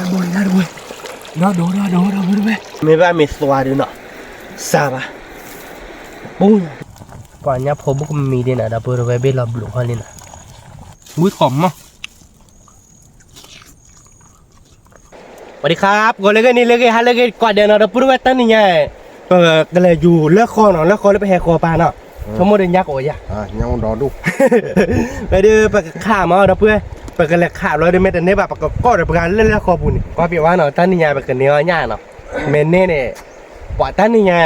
ဘိလၢတဘိ, ဒီးဒိဒီးဒိဒီပုၢ်ဒီဝဲၢ်, မ့ၢ်ဘၣ်မ့ၢ်သွါဒုးနီၤ, စၢ်ဘၣ်, ပူၤ, ပှၤညါဖိဘူးကမံၤဒ်နၤ ဒီပုၢ်ဒီဝဲၢ်ဘ့ၣ်လီၤဘျုးခီလံနၤ, ဝံထီၣ်မး ပှၤဒံခါ ပကိးလၢဂ့ၤန့ၣ်လၢဂ့ၤ ဟါလၢဂ့ၤ ကွၢ်ဒဲးနီၤ ဒီပုၢ်ဒီဝဲၢ်တနံၤညါ, ပကလဲၤယူၤလၢဃီနီၤ လၢဃီလၢပဟဲဃီပၤနီၤ, ဆိကမိၣ်ဒီးညါကအိၣ်ယၤ, ဝဲဒၣ်ပကခးမးဒီပုၢ်ဝဲၢ်, ပကလဲၤခးဘျီဒီး မ့ၢ်တန့ၢ်ဘၣ် ပကကိးဒီးပှၤလၢလၢဃီပူၤန့ၣ် ကွၢ်ပ့ၤဝဲနီၤ တနံၤညါပကန့ၢ်အီၣ်ညၣ်နီၤ, မ့ၢ်န့ၢ်န့ၣ်, ပှၤတနံၤညါ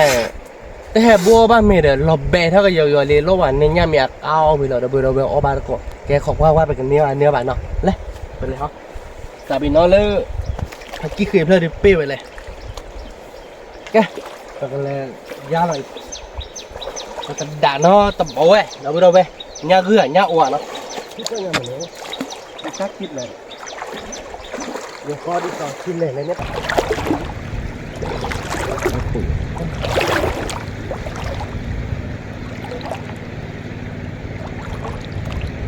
တဟဲဘိအီၣ်ဘၣ်မ့ၤဒီး လီၤဘဲထီၣ်ကယီကယီလံ လီၢ်ဝဲန့ၢ်ညၣ်မ့ၢ်အကါအီၣ်ဝံၤလီၤ ဒီပုၢ်ဒီဝဲၢ်အီၣ်ဘၣ်တကိး, ကဲခိးကွၢ်ဝဲပကန့ၢ်အီၣ်န့ၢ်အီၣ်ဘၣ်နီၤ, လဲၤ, ပလဲၤဟီ, သးပ့ၤနီၣ်လၢ ဖးကံၣ်ဃ့ဖျၢၣ်ဒုးပ့ၢ်ဝဲလဲၣ်, ကဲ, ပကလဲၤယါလီၤအံၤ, ပကဒၣ်နီတဘီဝဲ ဒီပုၢ်ဒီဝဲၢ်, ညၣ်ဂုၢ်ဧါ ညၣ်အိၣ်ဧါနီၤ, တၢ်ကံၣ်လဲၣ် ယဃီဒ်သိးခံလဲၣ်လဲၣ်န့ၣ်, အဝဲလီၤခွဲလၢဃံလံ ဘၣ်တီၢ်လီၤသရၣ်န့ၣ်, အဝဲလီၤ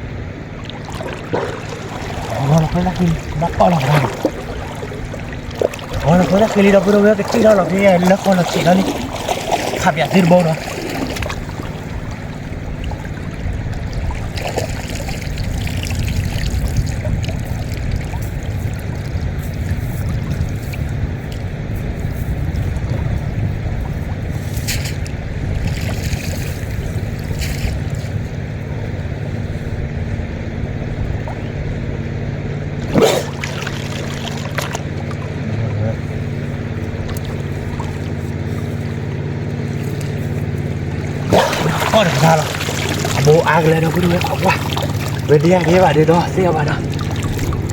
ခွဲလၢဃံလံ ဒီပုၢ်ဒီဝဲၢ် ကစံၣ်ထီၣ်လီၤဖဲလၢဃီလီၤဆံးထီၣ်လံ, ခးပၠးသ့တဘီဒီး ကီၢ်တကပၤလီၤ, အဘိအါကလဲၤဒီပုၢ်ဒီဝဲၢ် ခိးကွၢ်, ဝဲဒၣ်ယၤဒ်ဘၣ်ဒ်ဒီး သ့ၣ်အီၤဘၣ်ဒီး,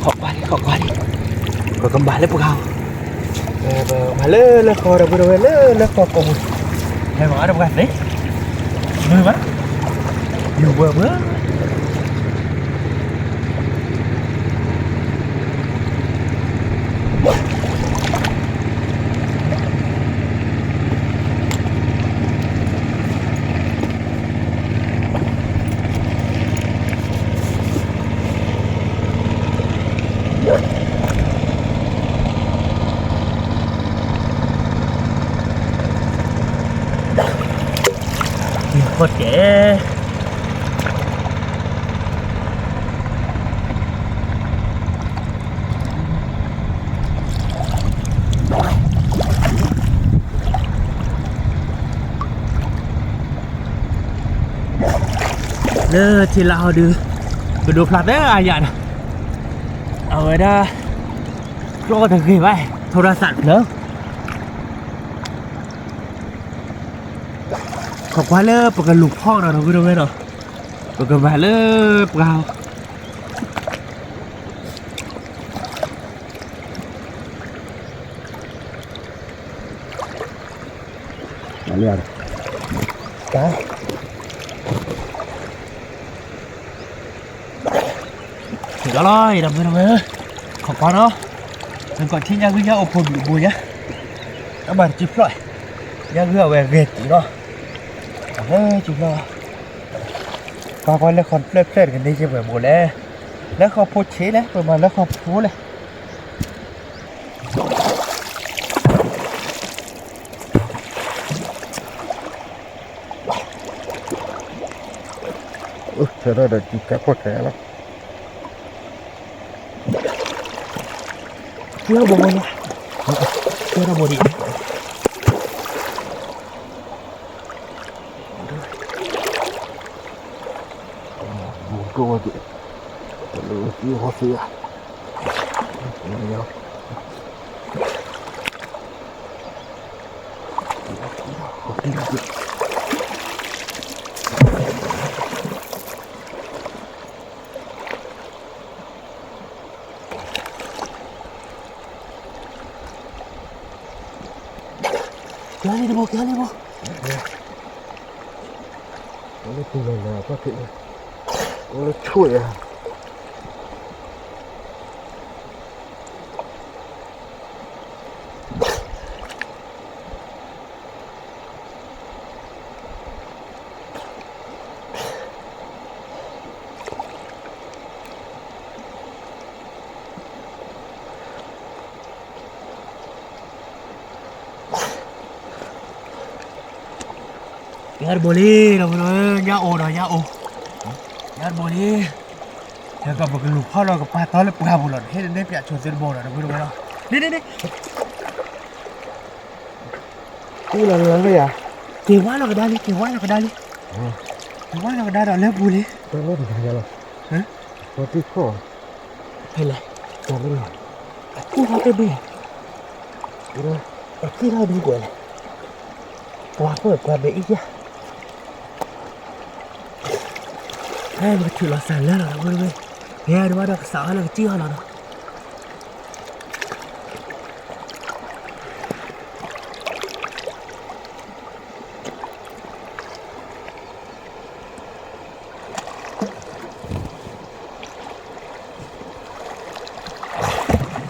ခိးကွၢ်လံ ခိးကွၢ်လံ, ပကမၤလၢပှၤ, ပမၤလၢလၢဃီဒီပုၢ်ဒီဝဲၢ် လၢလၢဃီကိးပူၤ, ဟဲမၤအီၣ်တပှၤသ့, မုာ်ဘၣ်, ယူၤဘၢဘၢ ဃီတဲာ် လၢထံလၢဟီဒုး ပဒိးဖျါသၢအယၤဒီး အဝဲဒၣ် ကျီၢ်တဂ့ၤဘၣ် ထိရသးလၢ ခိးကွၢ်လၢပကလူၤဖီၣ်ဒီး ဒီပုၢ်ဒီဝဲၢ်ဒီး ပကမၤလၢပှၤ မၤလၢ ကါ ဒီးလီၤ ဒီပုၢ်ဒီဝဲၢ်ဧၢ, ခိးကွၢ်နီၤ, နကီးထံၣ်ညၣ်ဂုၢ်ညၣ်အိၣ်ဖိဒုးဘိညါ, တဘၣ်တစုဖျီၣ်, ညၣ်ဂုၢ်အဝဲဂဲၤတံၢ်လီၤ, အဝဲစုဖျီၣ်, ကွၢ်ကွၢ်လၢဃီတဖျၢၣ်တဖျၢၣ်တကန့ၢ်က့ၤပှဲၤဘိလဲၣ်, လၢဃီဖိဆံးလဲၣ် ပမၤလၢဃီဖိလဲၣ် ဆၢထၢၣ်ဒီး ကဲခိၣ်ခဲလီၤ, ကဲဘိဘိလီၤ, ကဲထီၣ်ဘိဒံး, ဘိဒိၣ်ဝဲဒံး, တလၢသံဟီသံဧါ ကဲလံတဘိ ကဲလံဘိ, လၢပူၤလီၤလီၤ ဖီၣ်ထံး, လၢဆိၣ်ယၤ ညၣ်တဘိလံ ဒီပုၢ်ဝဲၢ်, ညၣ်အိၣ်ဒီးညၣ်အိၣ်, ညၣ်တဘိလံ, ဟဲကီး ပကလူၤဖီၣ်လီၤကပာ်တီလၢပှၢ်ပူၤလီၤ, ဟဲန့ၣ် ပၠးဆိသ့တဘိဒီး ဒီပုၢ်ဝဲၢ်လီၤ, ဒ့ဒ့ဒ့, လီၤလီၤလီၤယၤ, က့ၤဝါလီၤကဒါလံ က့ၤဝါလီၤကဒါလံ, က့ၤဝါလီၤကဒါဒီးလၢပူၤလံ, ပှၤတံၢ်ခိၣ် ဖဲလဲၣ်, အကူၣ်ထီၣ်တဘ့ၣ်, အကူၣ်ထီၣ်ဒုကွဲးလဲၣ်, ပှၤခိၣ်ပှၤဘဲးအံၣ်ယၤ, ဟဲပကထုးလီၤစၢ်လၢလီၤဒီပုၢ်ဝဲၢ်, ဟဲဒံးဘၣ်ဒီးကစးအီၤလၢကစံၣ်အီၤလီၤဒီး တၢ်တဘိန့ၣ် တၢ်တဘိ, ဒီဒိဒီဒိဒီ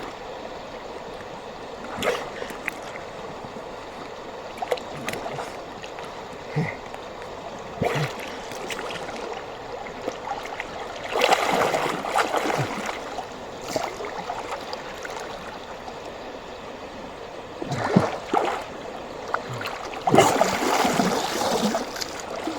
ပုၢ်ဝ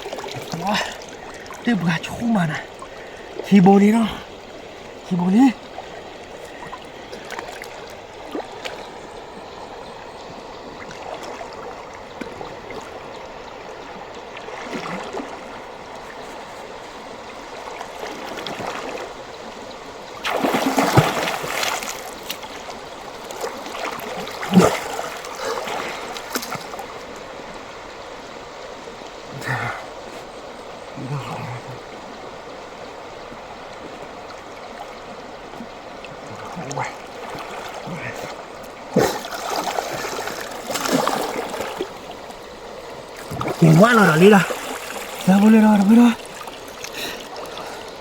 ဲၢ်, တၢ်ပှၤဆိမးနၤ, ခံဘိန့ၣ်ဒီး, ခံဘိန့ၣ် က့ၤဝါလီၤဒီးလံဒီး, တၢ်ဖိလၢဒီးတဘ့ၣ်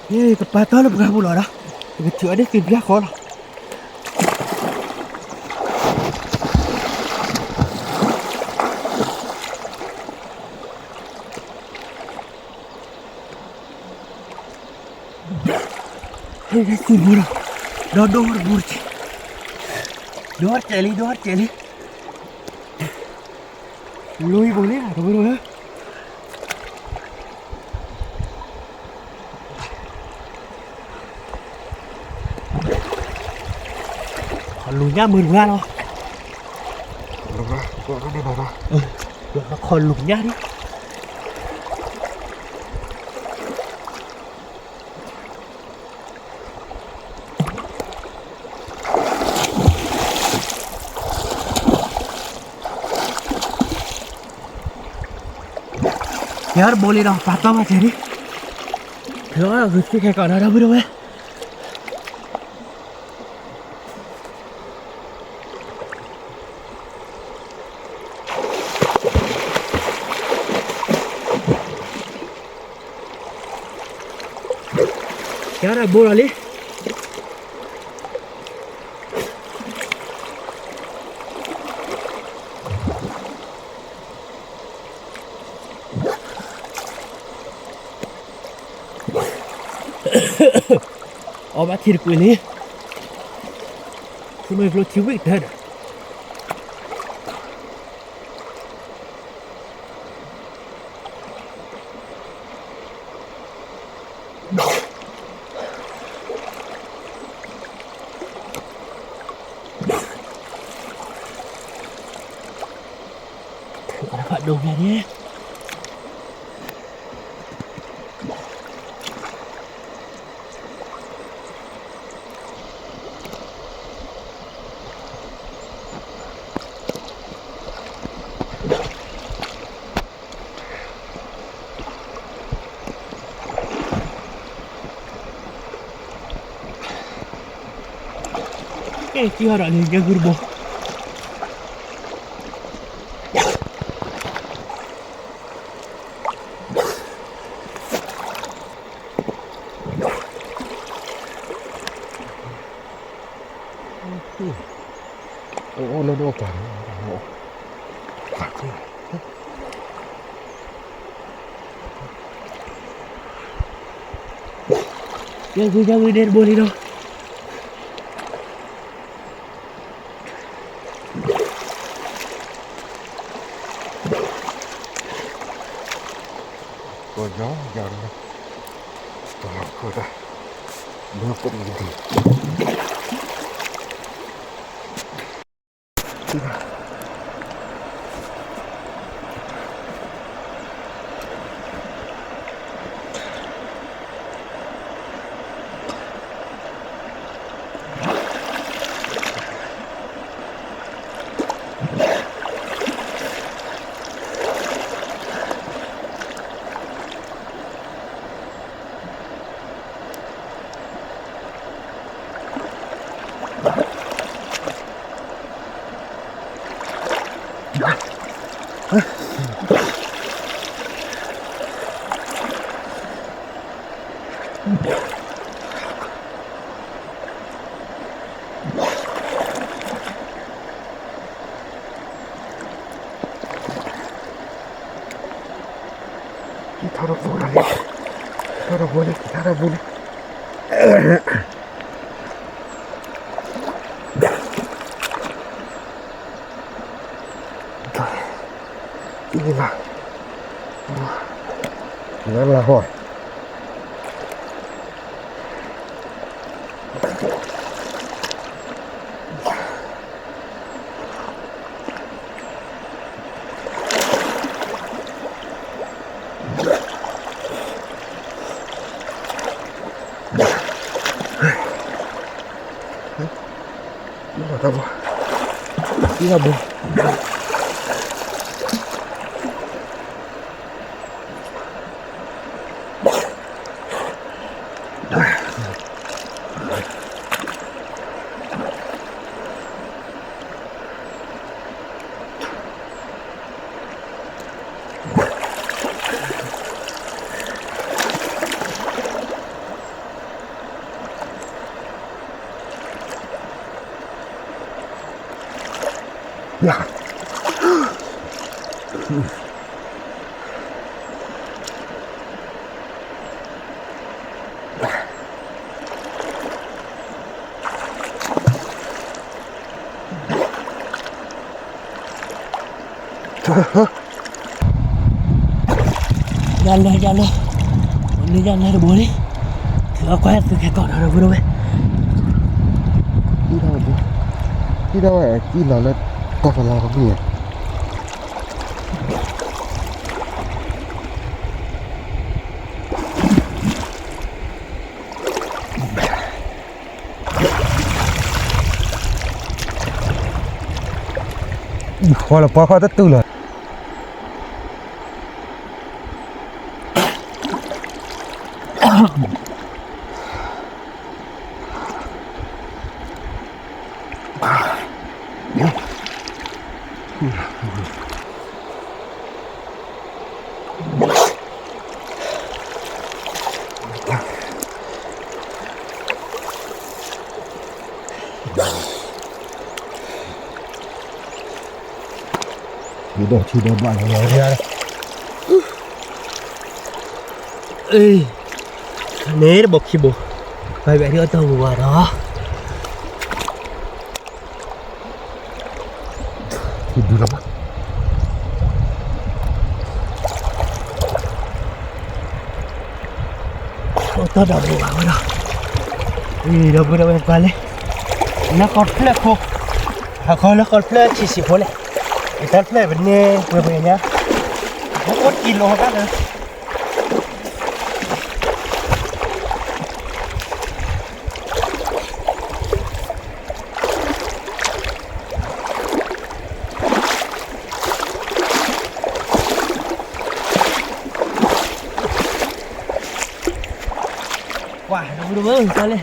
ဒီး, ကပာ်တီလၢပှၢ်ပူၤလီၤဒီး, ပကထုးအီၤဒ်သုးဘျၢဃီလီၤ. ဟဲသုးဘိဒီး, ဒီဒိတဘိတက့ၢ်, ဒီတက့ၢ်လံ ဒီတက့ၢ်လံ, လူၤအံၤဘိလံ တဘိဒီး ခီလူၤညၣ်မုာ်တဂၤလီၤ, ခီလူၤညၣ်ဒံး. ယၤတဘိလံဒီး ပာ်တီမၤစၢၤဒံး, ထုးအီၤဂုာ်သ့ခဲကီးဒီး ဒီပုၢ်ဝဲၢ်. ယၤတဘိလီၤလံ. အီၣ်ဘၣ်ထံတကွံာ်လံ, ထံမ့ၢ်ကျိထံဝံၣ်ကတၢၢ်ဒီး ဖးဒိၣ်ညါန့ၣ် ကဲ ကံၢ်ဟီၣ်ဒီးလံ ကဲ ဂုၢ်တဘိ အိၣ်လၢဒိၣ်ပှၤန့ၣ်, ယဂုာ်ယဂုာ်ဒဲးတဘိလံဒီး, ကီယီယီလၢ, တလီၤခိၣ်ဒၣ်, ဘၢကိးမံၤဒံး ကံၢ်ထီၣ်တဘိလံ, ထီၣ်တဘိလံ, ကံၢ်ထီၣ်တဘိလံ. အံၤလီၤ, လၢလၢဟီၣ် တၢ်ဘိ, တၢ်ဘိ. ယၤ, ယၤလၢ ယၤလၢ, လၢယၤလၢတဘိလံ, သုအကွၢ်သုကဲကီးဒီးတဘိဝဲ, ကံၢ်ထီၣ်ဝဲ, ကံၢ်ထီၣ်ဝဲ ကံၢ်လီၤလၢတၢ်ဖီလာ်ပှဲၤ အံၤဃီလၢပှၤဃီတတုၤလီၤ. ထံဒီးထံဒီးဘၣ်လီၤလီၤ, အ့, န့ၣ်တဘိခံဘိ, ဘၣ်ဘၣ်ဒ်အတၢ်ဝူၤဝါဒီး ထံဒုလီၤဘၣ်, အိၣ်တၢ်ဒီးဝူၤဝါဝဲဒီး, အံၤဒီပုၢ်ဒီဝဲၢ်ပှၤလၢ, လၢဃီတဖျၢၣ်ဖိ, ဟးဃီလၢဃီတဖျၢၣ်ဆံးဆံးဖိလဲၣ်, ယတၢ်တဖျၢၣ်ပန့ၢ်ပှဲၤပှဲၤညါ, အိၣ်တံၢ်လီၤတၢ်လၢ ကွၢ်, ဒီပုၢ်ဒီဝဲၢ်, ကွၢ်လၢ,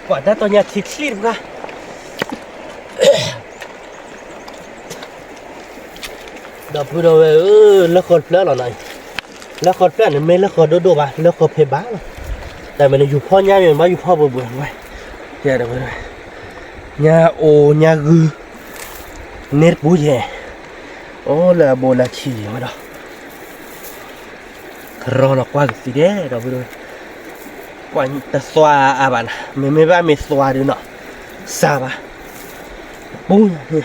ကွၢ်တၢ်တီညါထံချံတခါ, ဒီပုၢ်ဒီဝဲၢ်ဧၢ, လၢဃီတဖျၢၣ်လီၤနီၤ, လၢဃီတဖျၢၣ်န့ၣ် မ့ၢ်လၢဃီဒိၣ်ဒိၣ်ဘၣ်, လၢဃီဖဲဘၣ်လီၤ, တၢ်မ့ၢ်န့ၣ် ယူၤဖီၣ်ညါမ့ၢ်ဘၣ်ယူၤဖီၣ်ဘှဲးဘှဲးဝဲ, ညါအိၣ်ညါဂုၢ်, န့ၢ်တပူၤယဲၢ် အိၣ်လၢအဘိလၢခံဝဲဒီး ကရီလီၤကွၢ်ကသံဒဲး ဒီပုၢ်ဒီဝဲၢ်, ကွၢ်တသွါအါဘၣ်နၤ, မ့မ့ၢ်ဘၣ်မ့ၢ်သွါဒုးနီၤ, စၢ်ဘၣ်, ပူၤ,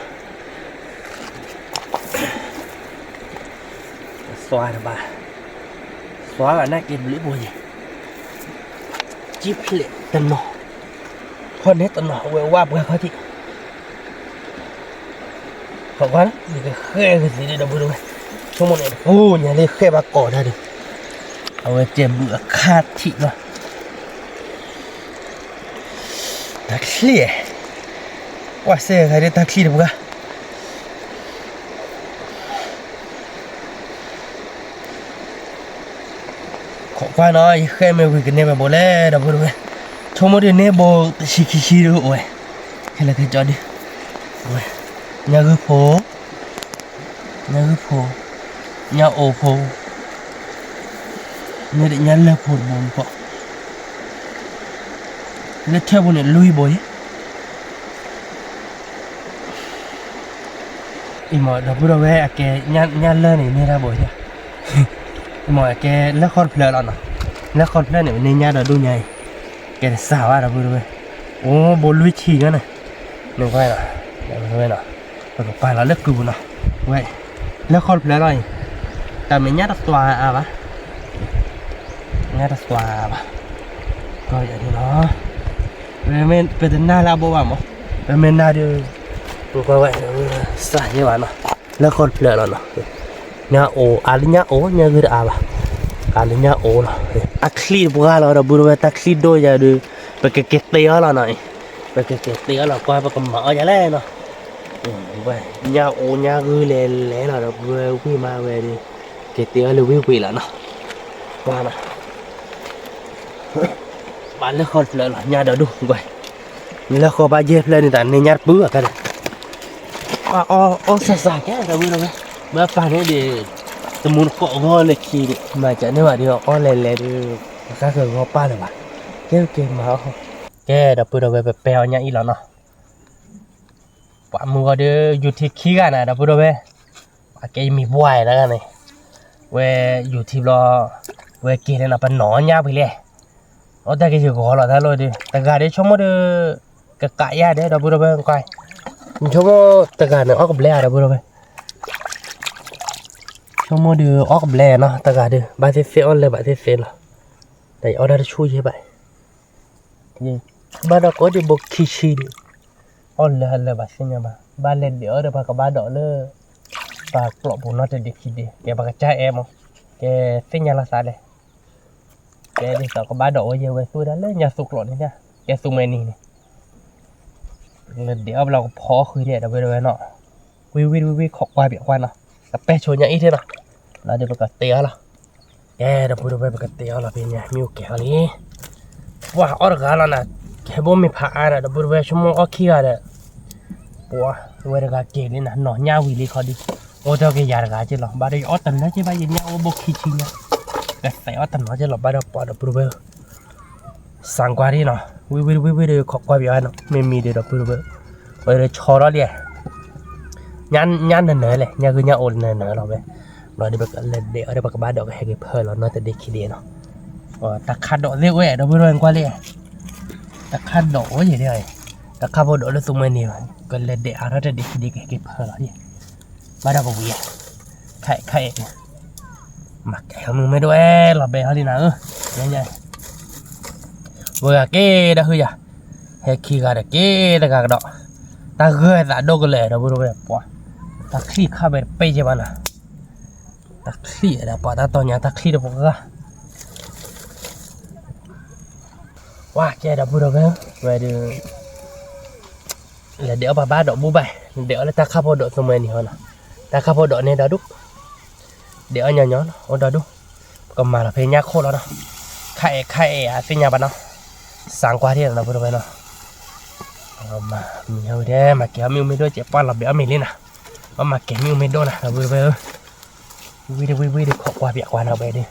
သွါတဘၣ်, သွါဘၣ်နၢ်က့ၤဘျုးဘိယဲၢ်, ကံဖျဲးတနီၤ, ခီန့ၣ်တနီၤ အဝဲဝါပှၤခီထံး ခီကွၢ်လၢ ယကဃဲကသံဒံး ဒီပုၢ်ဒီဝဲၢ်, ဆိကမိၣ်န့ၣ် တပူၤညါလၢဃဲဘၣ်ကိးတၢ်ဒီး, အဝဲကဲဘုးအခါထံးလီၤ, တၢ်ချံၣ်, ကွၢ်စဲခါဒ်တၢ်ချံၣ်တပှၢ် ခိးကွၢ်နီၤ ယဃဲမ့ၢ်ဝံၤကန့ၢ်ဝဲဘိလဲၣ် ဒီပုၢ်ဒီဝဲၢ်, ဆိကမိၣ်ဒုးန့ၢ်ဘိတဆံခံဆံဒုးအိၣ်ဝဲ, ခဲလၢာ်ခဲကၠီဒုး, ဝဲ, ညၣ်ဂုၢ်ဖိ, ညၣ်ဂုၢ်ဖိ, ညၣ်အိၣ်ဖိ, မ့ၢ်ဒီးညၣ်လၢၢ်ဖိတဘိမူကီး, လၢထၢၣ်ဖိန့ၣ်လွံၢ်ဘိအံၤ အံၤမ့ၢ်ဒီပုၢ်ဒီဝဲၢ် အကဲညၣ်လၢၢ်န့ၣ် န့ၢ်တၢ်ဘိ, အံၤမ့ၢ်အကဲလၢၢ်ဃီတဖျၢၣ်လီၤနီၤ, လၢၢ်ဃီတဖျၢၣ်န့ၣ် ပန့ၢ်ညၣ်ဒီးဒိၣ်ညါအံၤ, ကဲတစၢ်ဘၣ်ဒီပုၢ်ဒီဝဲၢ်, အိၣ်ဘိလွံၢ်ဆံကန့ၣ်, နကွၢ်နီၤ, ဒီပုၢ်ဒီဝဲၢ်နီၤ, ပကပာ်လီၤလၢကုၢ်ပူၤနီၤ, ဝဲ, လၢၢ်ဃီတဖျၢၣ်လီၤအံၤ, တၢ်မ့ၢ်ညၣ်တသွါအါဘၣ် ညၣ်တသွါဘၣ်, ကီယၤဒ်နီၤ, ပတနၢ်လၢအဘိဘၣ်မး, ပမ့ၢ်နၢ်ဒုး, ပကွၢ်ဝဲ, စၢ်ယဲဘၣ်နီၤ, လၢၢ်ဃီတဖျၢၣ်လီၤနီၤ, ညၣ်အိၣ် အါလၢညၣ်အိၣ် ညၣ်ဂုၢ်တအါဘၣ်, အါလၢညၣ်အိၣ်လီၤ, တၢ်ချံၣ်တပှၢ်လီၤ ဒီပုၢ်ဒီဝဲၢ် တၢ်ချံၣ်ဒိၣ်ယၤဒုး, ပကက့ၤတ့အီၤလီၤနီၤ, ပကက့ၤတ့အီၤလီၤ ကွၢ်ပကမၤအီၣ်ယၤလဲၣ်နီၤ, ညၣ်အိၣ်ညၣ်ဂုၢ်လဲၤလဲၤလီၤ ဒီပုၢ်ဒီဝဲၢ် ဝံၣ်မးဝဲဒုး, က့ၤတ့အီၤလၢဝံၣ်ဝံၣ်လီၤနီၤ, ကွၢ်နီၤ ဘၣ်လၢၢ်ဃီတဖျၢၣ်လီၤ ညၣ်ဒီဒူၣ်ကွၢ်, လၢၢ်ဃီဘၣ်ယဲၢ်ဖျၢၣ်န့ၣ် တၢ်န့ၢ်ညၣ်တပုၢ်အကါဒီး, အီၣ်စၢ်စၢ်ကဲ ဒီပုၢ်ဒီဝဲၢ်, ဘၣ်ပာ်န့ၣ်ဒံး, တမူတကိးဂီၢ်လၢခံဒံး မၤကန့ၢ်ဘၣ်ဒံး အီၣ်လဲၤလဲၤဒုး, ပကါကဂီၢ်ပာ်လၢၤဘၣ်, ကဲက့ၤမၤအီၣ်, ကဲ ဒီပုၢ်ဒီဝဲၢ် ပပဲအီၣ်ညၣ်အံၤလီၤနီၤ ပှၤမုၢ်ဂီၤဒီး ယူၤထံခံဂၤနၤ ဒီပုၢ်ဒီဝဲၢ်, ပှၤကဲယမံၤပှၢ်တဂၤန့ၣ်, ဝဲယူၤထံဘျီ, ဝဲက့ၤန့ၣ်နီၤ ပနီၢ်ညၣ်ပှဲၤလဲၣ်, အိၣ်တၢ်က့ၤယဂီၤလီၤတၢ်လီၤဒီး တဂၤဒီးဆိကမိၣ်ဒီး, ကကးယၤဒဲး ဒီပုၢ်ဒီဝဲၢ်ကွၢ်, ဆိကမိၣ်တဂၤန့ၣ် အီၣ်ကဘျဲဧါ ဒီပုၢ်ဒီဝဲၢ်, ဆိကမိၣ်ဒီးအီၣ်ကဘျဲနီၤ တဂၤဒီး ဘၣ်သ့ၣ်သ့ၣ်အီၣ်လၢၤ ဘၣ်သ့ၣ်သ့ၣ်လီၤ, တၢ်ယအီၣ်တၢ်တဆူၣ်ယဲၢ်ဘၣ် ဘၣ်ဒီးကိးဒံးဘိခံဆံဒံး, အီၣ်လၢာ်လၢာ်ဘၣ်သ့ၣ်ညါဘၣ်, ဘၣ်လဲၤဒဲးအီၣ်ဒီးပှၤကဘၣ်ဒိးလၢ, ပှၤကျိးပူၤနီတဒ့ခံဒ့ ကဲပှၤကစၢ်အဲၣ်မး, ကဲသ့ၣ်ညါလီၤသးလဲၣ်, ကဲဒ်သိးကဘၣ်ဒိးဝဲယဲၢ်ဝဲသူၣ်ဝဲဒၣ်လၢညါသူကျိးန့ၣ်, ကဲသူမှဲနံၤန့ၣ်, လဲၤဒဲးအီၣ်ဘျီကဖီအီၣ်ဃုာ်ဒဲး ဒီပုၢ်ဒီဝဲၢ်နီၤ, ဝံၣ်ဝံၣ်ဝံၣ်ဝံၣ်ခိးကွၢ်ပၠးကွၢ်နီၤ, ကပဲာ်ဆိညါအံၤထဲနီၤ, လီၤဒီးပကတဲအီၤလီၤ ကဲ ဒီပုၢ်ဒီဝဲၢ်ပကတဲအီၤလီၤ ဖဲညါ မ့ၢ်အိၣ်ကဲၤအီၤလံ, ပှၤအီၣ်တဂၤလီၤနၤ, ဟဲဘိမ့ၢ်ဖးအါဒီး ဒီပုၢ်ဒီဝဲၢ် ဆိကမိၣ်အီၣ်ခံဂၤဒီး, ပှၤဝဲတဂၤက့ၤလံနၤ နီၢ်ညၣ်ဝံၤလံခီဒုး, အိၣ်တ့ၢ်က့ၤယၤတဂၤက့ၤလီၤ ဘၣ်ဒီးယအီၣ်တလၢက့ၤဘၣ် ယညၣ်အိၣ်ဘိခံဆံညါ, ကသဲးအီၣ်တနီၤက့ၤလီၤ ဘၣ်ဒီးပှၤဒီပုၢ်ဒီဝဲၢ် စၢ်ကွၢ်ဒ်နီၤ, ဝံၣ်ဝံၣ်ဝံၣ်ဝံၣ်ဒီးခိးကွၢ်ပၠးနီၤ, မ့ၢ်မံၤဒီး ဒီပုၢ်ဒီဝဲၢ်, ဝဲဒီးဆီထီၣ်လံ, ညၣ်နၢၤနၢၤလဲၣ် ညၣ်ဂုၢ်ညၣ်အိၣ်နၢၤနၢၤလီၤဝဲ, ဘျီဒီးပကလဲၤဒဲးအီၤဒီးပကဘၣ်ဒိးကဟဲက့ၤဖၢလီၤ နီတဒ့ခံဒ့နီၤ, တၢ်ခးဒိးသ့ၣ်ဝဲ ဒီပုၢ်ဒီဝဲၢ်ကွၢ်လံ, တၢ်ခးဒိးဝဲယဲၢ်ဒ်အံၤ, တၢ်ခးဖိဒိးလၢသူမှဲနံၤ, ကလဲၤဒဲးအါထီၣ်တဒ့ခံဒ့ကဟဲက့ၤဖၢလီၤ, ဘၣ်ဒီးကဝံၤယၤ, ခါအံၤခါအံၤ မၤကဲၤမုၢ်မ့ၢ်ဒိၣ်ဝဲ လီၤဘဲဟီလံနၤဧၢ, ဝဲဂၤက့ၤဒီးဟုယၤ, ဟဲခံဂၤဒီးက့ၤတဂၤကဒီး, တၢ်ဂၢၢ်သးဒိၣ်ကလဲာ် ဒီပုၢ်ဒီဝဲၢ်ပှၤ, တၢ်ချံၣ်ခါဝဲတပဲာ်ကဲဘၣ်နၤ, တၢ်ချံၣ်ဒီးပှၤတၢ်တီညါတၢ်ချံၣ်တပှၤ, ပှၤကဲဒီပုၢ်ဒီဝဲၢ် ဝဲဒုး လဲၤဒဲးအီၣ်ပှၤဘၣ်ဒိးဘူၣ်ဘၣ်, ဒဲးအီၣ်လၢတၢ်ခးဖိဒိးသူမှဲနံၤဟီနီၤ, တၢ်ခးဖိဒိးန့ၢ်ဒီဒူၣ်, ဒဲးအီၣ်ညီညီနီၤ အိၣ်ဒီဒူၣ်, ပကမၤလီၤဖဲညၣ်ခိၣ်လီၤနီၤ, ခါအဲၣ်ခါအဲၣ်အသ့ၣ်ညါဘၣ်နီၤ, စၢ်ကွၢ်ထံၣ်နီၤ ဒီပုၢ်ဒီဝဲၢ်နီၤ, မၤမံၤဟီဝဲဒဲး မၤကဲၤအီၣ်မ့ၣ်အူမ့ၢ်ဒိၣ် ကဲပှၢ်လီၤဘဲအီၣ်မ့ၤလံနီၤ, ပမၤကဲၤမ့ၣ်အူမ့ၢ်ဒိၣ်နီၤ ဒီပုၢ်ဒီဝဲၢ်ဧၢ, ဝံၤဒုးဝံၤဝံၤဒုးခိးကွၢ်ပၠးကွၢ်နီၤဝဲဒုး,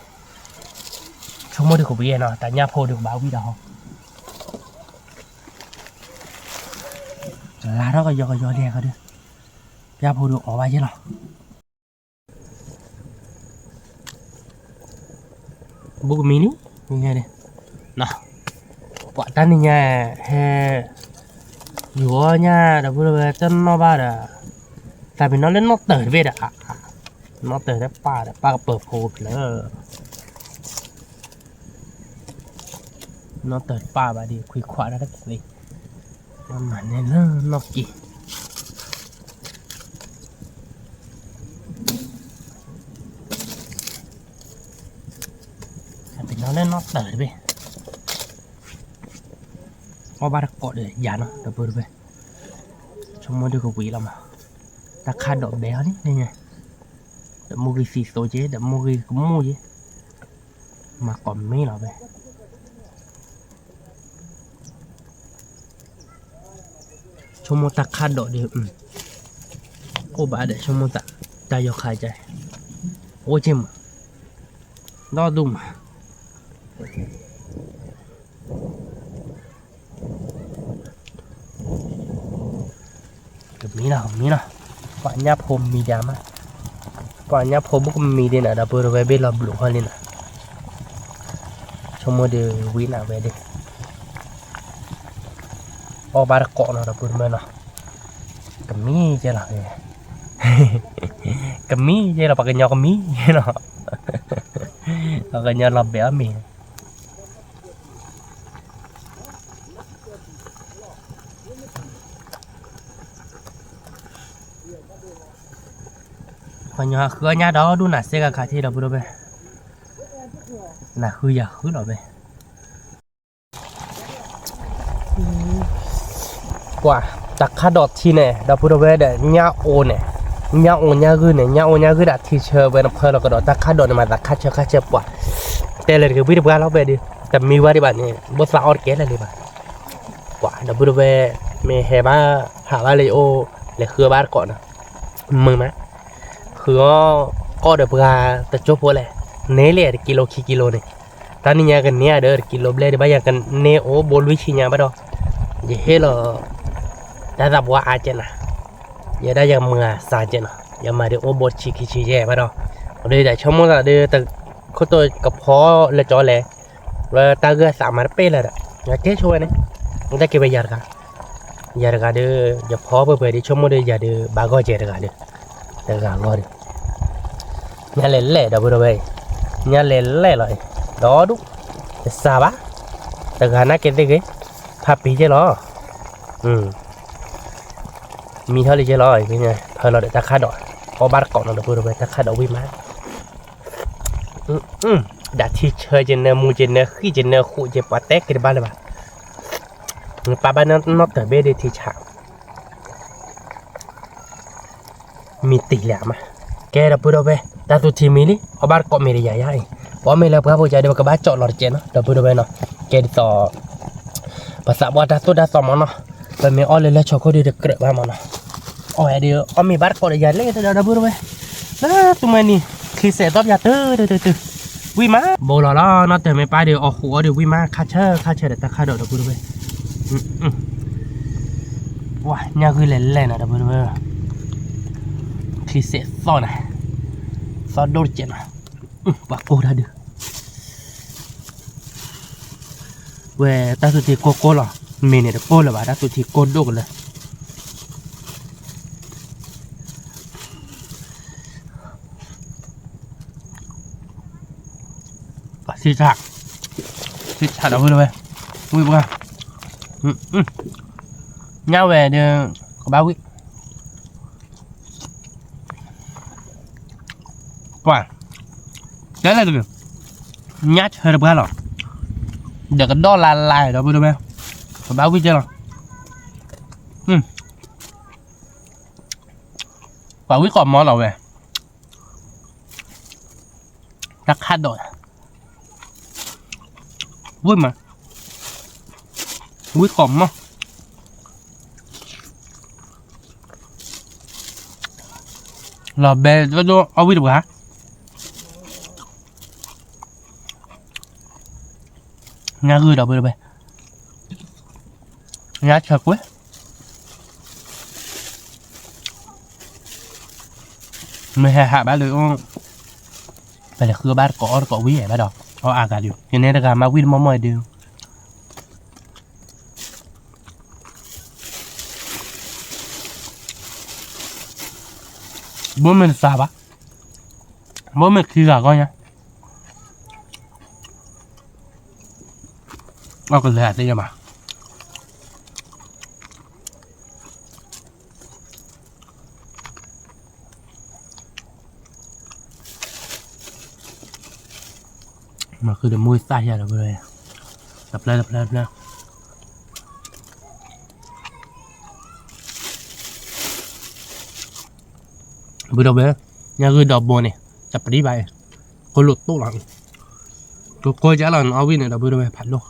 ဆိကမိၣ်ဒုးကဝံၤနီၤ တၢ်ညၣ်ဖိဒုးကဘၣ်ဝံၤဒီးဟီ, ကလါထီၣ်ကယီကယီဒဲးကဒီး, ညၣ်ဖိဒုးအီၣ်ဘၣ်ယဲၢ်လီၤ. ဘူးကမံၤလံ, ပှၤတၢ်နံၤညါ ဟဲ ယူၤအီၣ်ညၣ်ဒီပုၢ်ဒီဝဲၢ်တနီၣ်ဘၣ်ဒီး, သးပ့ၤနီၣ်လၢနီၣ်တၢၤတဘ့ၣ်ဒီး, နီၣ်တၢၤတပၢ်ဒီး ပၢ်ကပၢၤဖိဖျၢၣ်, နီၣ်တၢၤတပၢ်ဘၣ်ဒီး ခွံခွးတၢ်တက့ၢ်, မၤန့ၢ်လၢနီၣ်က့ၤ ပ့ၤနီၣ်လၢနီၣ်တၢၤတဘ့ၣ်, အီၣ်ဘၣ်တကိးဒီးယၤနီၤ ဒီပုၢ်ဒီဝဲၢ်, ဆိကမိၣ်ဒုးကဝံၤလီၤမး, တၢ်ခါဒီးဘဲအီၤန့ၣ်, ဒီးမိၢ်ဂံၢ်သံသိက့ၤ ဒီးမိၢ်ဂံၢ်ကမူၣ်က့ၤ, မၤကိးမ့ၢ်လီၤဝဲ ဆိကမိၣ်တၢ်ခါဒီးဒီး, အိၣ်ဘၣ်ဒီးဆိကမိၣ်သး, တၢ်ယီၤခါကဲ, အိၣ်က့မး, ဒီဒူၣ်မး, ကမံၤနီၤ ကမံၤနီၤ, ပှၤညၣ်ဖိမံၤဒၣ်မး, ပှၤညၣ်ဖိဘူးကမံၤဒ်န့ၣ် ဒီပုၢ်ဒီဝဲၢ်ဘ့ၣ်လီၤဘျုးဃီလံနီၤ, ဆိကမိၣ်ဒီးဝံနၤဝဲဒီး အီၣ်ဘၣ်တကိးနီၤ ဒီပုၢ်ဒီဝဲၢ်နီၤ, ကမံၤကဲလီၤ, ကမံၤကဲလီၤ ပှၤကညီကမံၤနီၤ, ပှၤကညီလီၤဘဲအီၣ်မ့ၤ ပှၤကညီဃုအီၣ်ညၣ်ဒီဒူၣ်နၤစဲကခးထံၣ်ဒီပုၢ်ဒီဝဲၢ်, နၤဃုယၤဃုလီၤဝဲ ပှၤတၢ်ခါဒီးထံန့ၣ် ဒီပုၢ်ဒီဝဲၢ်ဒီး ညၣ်အိန့ၣ်, ညၣ်အိညၣ်ဂုၢ်န့ၣ် ညၣ်အိညၣ်ဂုၢ်ဒီးထံဆၢဝဲနဖၢလီၤကဒီး တၢ်ခါဒီးန့ၣ်မးသးခါဆၢခါဆၢပှၤ, တဲလၢတဂ့ၤဝံတပှၢ်လီၤဝဲဒီး တမံဝဲဒံးဘၣ်န့ၣ် ဘိသးအီၣ်တကဲလၢာ်လံဘၣ်, ပှၤဒီပုၢ်ဒီဝဲၢ် မ့ၢ်ဟဲဘၣ်ဟးဘၣ်လၢယအိၣ် လဲၤဃုဘၣ်တကိးနီၤ, မုာ်မး ဃုအီၣ် အီၣ်ဒီးပှၤတကၠိဖိလဲၣ်, န့ၢ်လံတကံလိခံကံလိန့ၣ်, တၢ်နံၤညါကန့ၢ်အဒီးတကံလိဘျဲၣ်ဒံးဘၣ် ယကန့ၢ်အိၣ်ဘိလွံၢ်ဆံညါဘၣ်ဒီး, ယဟ့ၣ်လီၤ တၢ်သးပှၢ်အါကဲနၤ, ယဲဒၣ်ယကမၤစၢ်ကဲနီၤ ယမၤဒုးအိၣ်ဘိတဆံခံဆံယဲၢ်ဘၣ်ဒီး, ဒီးယဆိကမိၣ်သးဒီး ခိၣ်တိၢ်ကဖီလၢကၠီလဲၣ်, လၢတၢ်ဂၢၢ်သးမၤတပ့ၢ်လၢၤဒီး ယကဲဆိဝဲန့ၣ်, တၢ်က့ၤဝဲယၤတဂၤ ယၤတဂၤဒီး ယဖီပှဲၤပှဲၤဒီး ဆိကမိၣ်ဒီးယၤဒီး ဘၣ်ဂီၢ်ကဲတဂၤဒီး တဂၤဂီၢ်ဒီး ညါလဲၤလဲၣ်ဒီပုၢ်ဒီဝဲၢ်အံၤ, ညါလဲၤလဲၣ်လီၤအံၤ, ဒီဒူၣ်, တစၢ်ဘၣ်, တဂၤနာ်က့ၤသ့ၣ်ဂ့ၤ, ဖးပံၤကဲလီၤ, မံထီၣ်လံကဲလီၤ, ဖၢလီၤဒီးတၢ်ခါဒီး, အီၣ်ဘၣ်တကိးနီၤဒီပုၢ်ဒီဝဲၢ် တၢ်ခါဒီးဝံၣ်မး ဒၣ်ထံဆၢက့ၤနၢမူက့ၤနၢဃံၣ်က့ၤနၢဃိးက့ၤ ပှၤတဲက့ၤတဘၣ်လၢၤဘၣ်, ပာ်ဘၣ်နီၣ်တၢၤဘ့ၣ်ဒ့ထံဆး, မံတံၤလၢအမး, ကဲဒီပုၢ်ဒီဝဲၢ် တၢ်သူထံမံၤလံ အီၣ်ဘၣ်တကိးမ့ၢ်ဒီးယၤယါအံၤ, ပအီၣ်မ့ၢ်လၢပှၤဖိကဒီး ပကဘၣ်ကၠီၣ်လီၤတကဲးနီၤ ဒီပုၢ်ဒီဝဲၢ်နီၤ, ကဲဒ်သိး ပသးပှၢ်တၢ်သိၣ်တၢ်သီမးနီၤ, ပမ့ၢ်အီၣ်လၢလၢဆီခိၣ်ဒုးတကြၢးဘၣ်မးနီၤ, အီၣ်ဝဲဒီး အီၣ်မ့ၢ်ဘၣ်တကိးဒီးယၤလဲၣ်ဒီပုၢ်ဒီဝဲၢ်, လၢသူမှဲနံၤ ချံစဲးသီပယၤတုၤတုၤတုၤတုၤ, ဝံၣ်မး ဘိလီၤလီၤ နီၢ်တၢၤမ့ၢ်ပၢ်ဒီး အီၣ်ဃိးအီၣ်ဒီးဝံၣ်မး ခါဆၢခါဆၢဒီးတၢ်ခါဒီးဒီပုၢ်ဒီဝဲၢ်, ပှၤညၣ်ဂုၢ်လဲၤလဲၣ်နီၤဒီပုၢ်ဒီဝဲၢ်, ချံစဲးသီနၤ, သီဒိၣ်တကဲးနီၤ, ပှၤကိၢ်တၢ်ဒုး ဝဲတၢ်သူထံကိၢ်ကိၢ်လီၤ, မ့ၢ်န့ၣ်တကိၢ်လၢၤဘၣ် တၢ်သူထံကိၢ်ဒိၣ်ကလၢာ်, ပှၤဆံဆး, ဆံဆးဒီပုၢ်ဒီဝဲၢ်, ဝံၣ်ပှၢ်, ညၣ်ဝဲဒီး ကဘၣ်ဝံၣ် ပှၤ, တဲလဲၣ်တဂ့ၤ, ညၣ်ဆၢတပှၢ်လီၤ, ဒီးကဒီၣ်လါလါဒီပုၢ်ဒီဝဲၢ်, ကဘၣ်ဝံၣ်ကဲလီၤ, ပှၤဝံၣ်ကိးမီၤလီၤဝဲ, တၢ်ခါဒီး, ဝံၣ်မး, ဝံၣ်ကိးမီၤ လီၤဘဲဒိၣ်အီၣ်ဝံၣ်တပှၤ, ညၣ်ဂုၢ်ဒီပုၢ်ဒီဝဲၢ်, ညၣ်ဆၢကွဲး, မ့ၢ်ဟဲဟးဘၣ်လၢ ပလဲၤဃုဘၣ်တကိးအီၣ်တကိးဝံၣ်ဘၣ်ဒီး အါဂၤဒုး ယနဲတဂၤမၤဝံၣ်တမီၢ်မီၢ်အံၤဒုး ဘိမ့ၢ်တသးဘၣ်, ဘိမ့ၢ်ခံဂၤဂီၢ်ညါ, အကလဲၤသ့ၣ်ညါဘၣ်. မၤဃုာ်ဒီးမူသၣ်ယၤဒီး တဖျၢၣ်တဖျၢၣ်တဖျၢၣ် ဘုဒီးဝဲ, ညါဂုၢ်ဒီးဘိန့ၣ် တပျံၤဘၣ်အံၤ, ကိးလိာ်တိၢ်လီၤ, ကိးကိးကလီၤ နအီၣ်ဝံၣ်န့ၣ်ဒီး ဘုဒီးဝဲဖးဒိၣ်,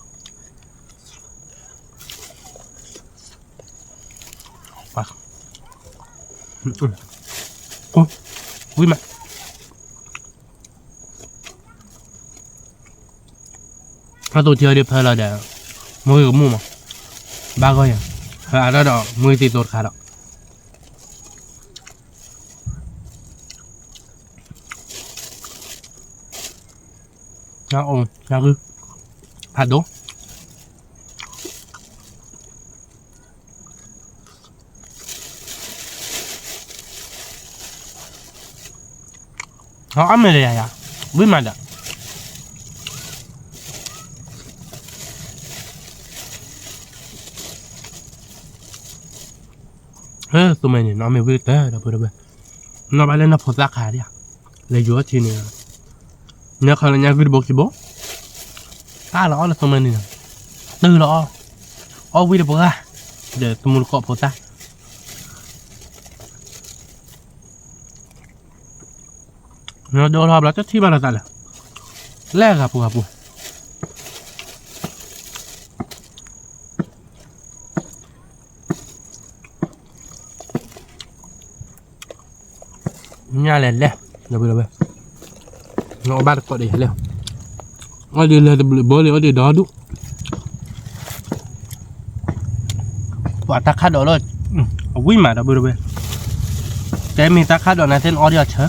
ဝံၣ်မး အသိးထံအီၤဒ်ဖဲလီၤဒီး မူဂ့ၤကမူၣ်မး, ဘၣ်ဂီၢ်ယၤ, ဖဲအါထီၣ်ဒီး မူဂ့ၤသံသိတခါဒီး ညါအံၤ ညါဂုၢ် ဖးဒိၣ် အီၣ်မ့ၢ်လၢယၤယၤ ဝံၣ်မးဒီး ဟဲ သူမ့ၢ်န့ၣ် နအီၣ်မ့ၢ်ဝံၣ်တၢ်ဒီး ဘုဒီးဝဲ, နအီၣ်ဘၣ်လၢနဖိသၣ်ခါဒၣ်, လဲၤယိၤအီၣ်ထံန့ၣ်, နခီလၢညါဂုၢ်တဘိခံဘိ, တၢ်လီၤအီၣ်လၢသူမ့ၢ်န့ၣ်, တုၤလီၤအီၣ်, အီၣ်ဝံၣ်တပှၢ်, ဒီးသမူတကိးဖိသၣ် နဒိထီၣ်ဘျီ တထံၣ်ဘၣ်လီၤသးလၢာ်, လဲၤဂၤပူၤဂၤပူၤ, ညါလဲၤလဲၤ, ဒီပုၢ်ဒီဝဲၢ်, နအီၣ်ဘၣ်တကိးဒီးယၤလဲၣ်, အီၣ်ဒုးလဲၤတဘျုးဘိလံ အီၣ်ဒုးဒီဒူၣ် ပှၤတၢ်ခၣ်ဒိးလီၤ, အဝံၣ်မးဒီပုၢ်ဒီဝဲၢ်, တဲမ့ၢ်တၢ်ခၣ်ဒိးနၤသ့ၣ်နအီၣ်ဒံးအီၤဆၢ,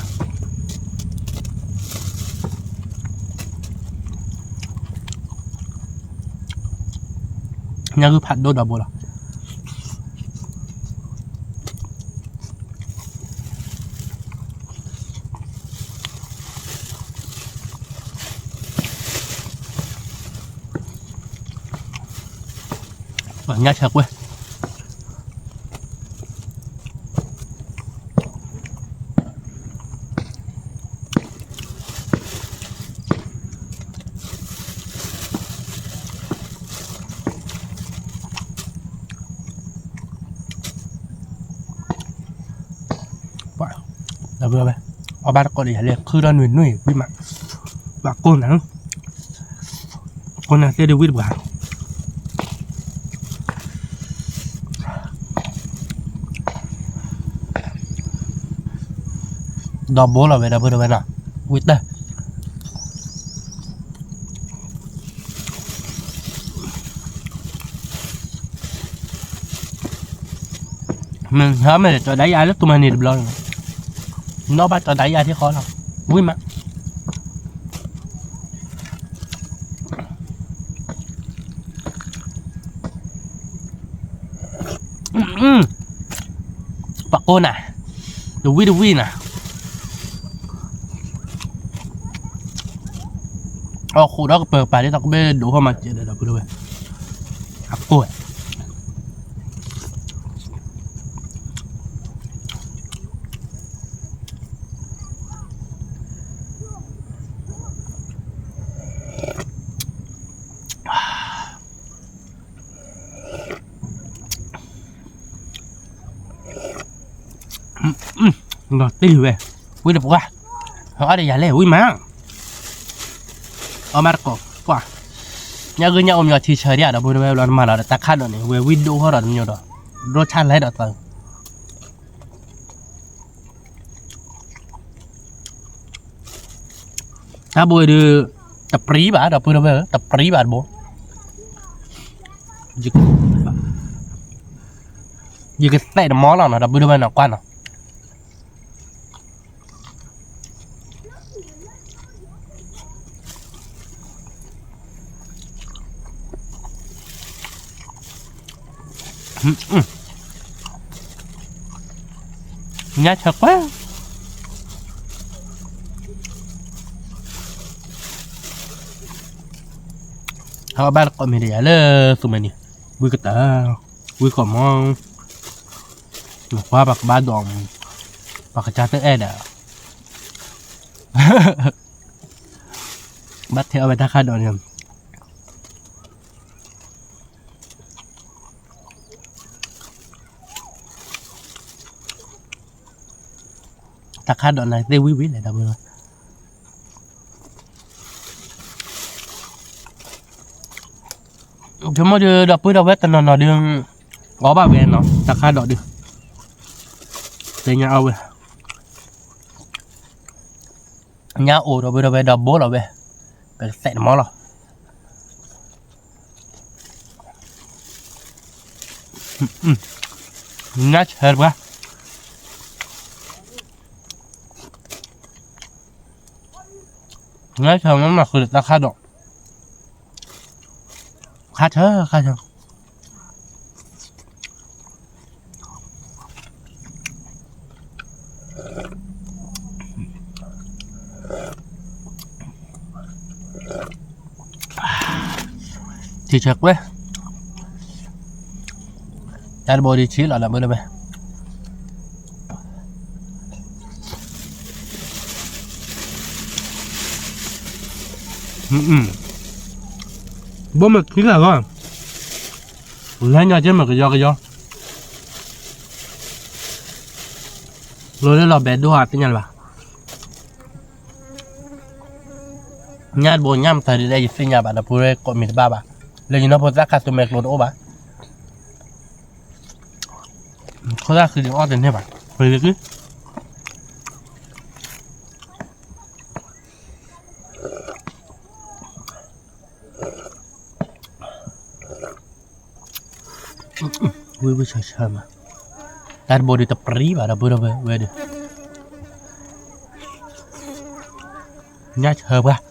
ညၣ်ဂုၢ်ဖးဒိၣ်ဒီဘိလီၤ. ပှၤညၣ်ဆၢကွဲၢ် အီၣ်ဘၣ်တကိးဒီးယၤလဲၣ် ခုထီၣ်နွံနွံဝံၣ်မး, ဘၣ်ကိၢ်နၤ ကိၢ်နၤသ့ၣ်ဒုးဝံၣ်တပှၤ ဒီဘိလီၤဝဲဒီပုၢ်ဒီဝဲၢ်နီၤ, ဝံၣ်တၢ် မ့ၢ်ဟါမ့ၢ်ကၠီၤဒၣ်ယၤလၢသူမၤန့ၢ်တဘျီန့ၣ်, နီၢ်ဘၣ်ကၠီၤဒၣ်ယၤထံဃီလီၤ, ဝံၣ်မး ပှၤကိၢ်နၤ, တဝံၣ်တဝံၣ်နၤ, အီၣ်ဃိးဒီးကပၢၤကပၤဒ်သိးကဘၣ်ဒိးဟီၣ်မၤစၢၤဒီး ဒီပုၢ်ဒီဝဲၢ်, အကိၢ် ဒီးတ့ၢ်ဝဲ, ဝံၣ်တပှၢ်, အီၣ်ဒီးယၤလဲၣ် ဝံၣ်မး, အီၣ်မးတကိး, ပှၤ, ညၣ်ဂုၢ်ညၣ်အိၣ်မညီထံဆၢဒံး ဒီပုၢ်ဒီဝဲၢ် လီၤနမၤလီၤဒီးတၢ်ခၣ်ဒိးန့ၣ် ဝဲဝံၣ်ဒိၣ်ဟီၣ်ဒီးတမံၤဒီး, ဒိၣ်ဆၣ်လဲဒီးသၢ တၢ်ဘိအံၤဒုး တပြံဘၣ် ဒီပုၢ်ဒီဝဲၢ်ဧၢ တပြံဘၣ်တဘိ, ယကသဲးတမီလီၤနီၤ ဒီပုၢ်ဒီဝဲၢ်နီၤ ကွၢ်နီၤ. ညၣ်ဆၢကွဲၢ်, ဟဲဘၣ်တကိးမံၤဒီးယၤလၢသူမ့ၢ်န့ၣ်, ဝံကတၢၢ်, ဝံကီၢ်မီ, နကွၢ်ပှၤကဘၣ်ဒိး, ပှၤကစၢ်တအဲၣ်ဒီး ဘၣ်ထဲအီၣ်ဝဲတၢ်ခါဒီးန့ၣ်, တၢ်ခါဒီးနၤသ့ၣ်ဝံၣ်ဝံၣ်လဲၣ်ဒီပုၢ်ဝဲၢ်, ဆိကမိၣ်ဒီး ဒီပုၢ်ဒီဝဲၢ်တနီၤနီၤဒီး အီၣ်ဘၣ်ဝဲနီၤ တၢ်ခါဒီးဒီး သ့ၣ်ညါအီၣ်ဝဲ ညၣ်အိၣ်ဒီပုၢ်ဒီဝဲၢ်ဒီးဘိလီၤဝဲ ပကသဲးတမီလီၤ ညၣ်ဆၢတပှၢ် ညၣ်ဆၢမ့ၢ်မၤဃုာ်ဒီးတၢ်ခါဒီး ခါဆၢခါဆၢ ထံဆၢကွဲၢ် တၢ်တဘိဒ်ဆံးလီၤလၢမုၢ်တဝဲ ဘိမ့ၢ်ခံဂၤဂီၢ် လၢညါက့မ့ၢ်ကယီကယီ လီၤလၢလီၤဘဲဒိၣ်ဟးသ့ၣ်ညါလၢၤဘၣ် ညၣ်တဘိညၣ်မတၤဒ်လဲၣ် ယသ့ၣ်ညါဘၣ် ဒီပုၢ်ဝဲၢ်ကိးမံၤတဘၣ်ဘၣ် လၢယနီၢ်ဖိသၣ်ခါသူမဲာ်ကျိၤတအိၣ်ဘၣ် ခိၣ်သၣ်ဃံလံအီၣ်တန့ၢ်ဘၣ် ပှ့ၤလၢက့ၤ ဝံၢ်ဝံၢ်ဆၢဆၢမး တၢ်တဘိဒ်တပြံဘၣ်ဒီပုၢ်ဒီဝဲၢ်ဒီး ညၣ်ဆၢပှၢ်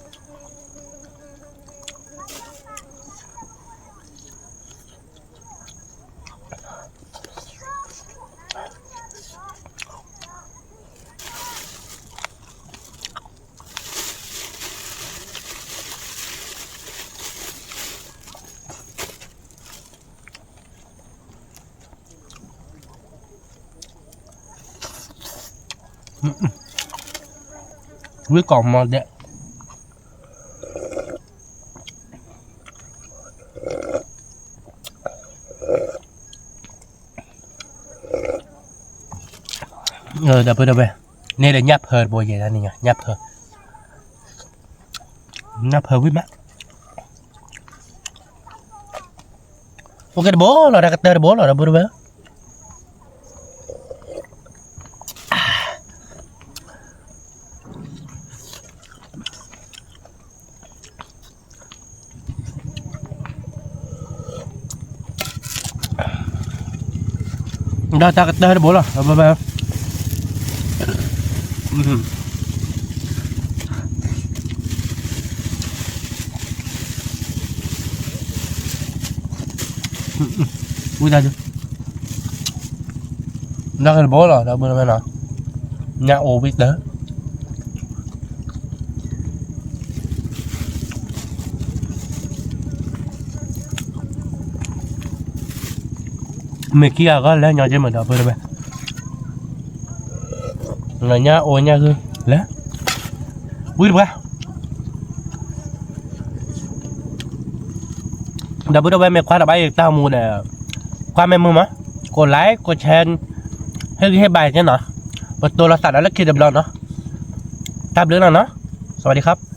ဝံၢ်ကိးမီဒဲး ဒီပုၢ်ဒီဝဲၢ် န့ၣ်ဒီးညၣ်ဖၢတဘိယဲၢ်ဒၣ်န့ၣ် ညၣ်ဖၢ ညၣ်ဖၢဝံၣ်မး အိၣ်က့ၤတဘိလီၤ တၢ်ကတၢၢ်တဘိလီၤ ဒီပုၢ်ဒီဝဲၢ် ဒီးတၢ်ကတၢၢ်တဘိလီၤ ဘၣ်ဘၣ် ဝံၣ်တၢ်ဒု ဒီးကတဘိလီၤ ဒီပုၢ်ဒီဝဲၢ်နီၤ ညၣ်အိၣ်ဝံၣ်တၢ် မ့ၢ်ခံဂၤဂီၢ်လၢညီက့မ့ၢ်ဒီပုၢ်ဒီဝဲၢ် လၢညၣ်အိၣ်ညၣ်ဂုၢ် လၢ ဝံၣ်တပှၢ် ဒီပုၢ်ဒီဝဲၢ်မ့ၢ်ကွၢ်တဘၣ်အံၤတၢ်မူဒီး ကွၢ်မ့ၢ်မုာ်မး ကိးlike ကိးshare ဟ့ၣ်ဂံၢ်ဟ့ၣ်ဘါက့နီၤ ပတိၢ်လီၤသးဒီးလၢခံတဘျီနီၤ တၢ်ဘျုးလီၤနီၤ สวัสดีครับ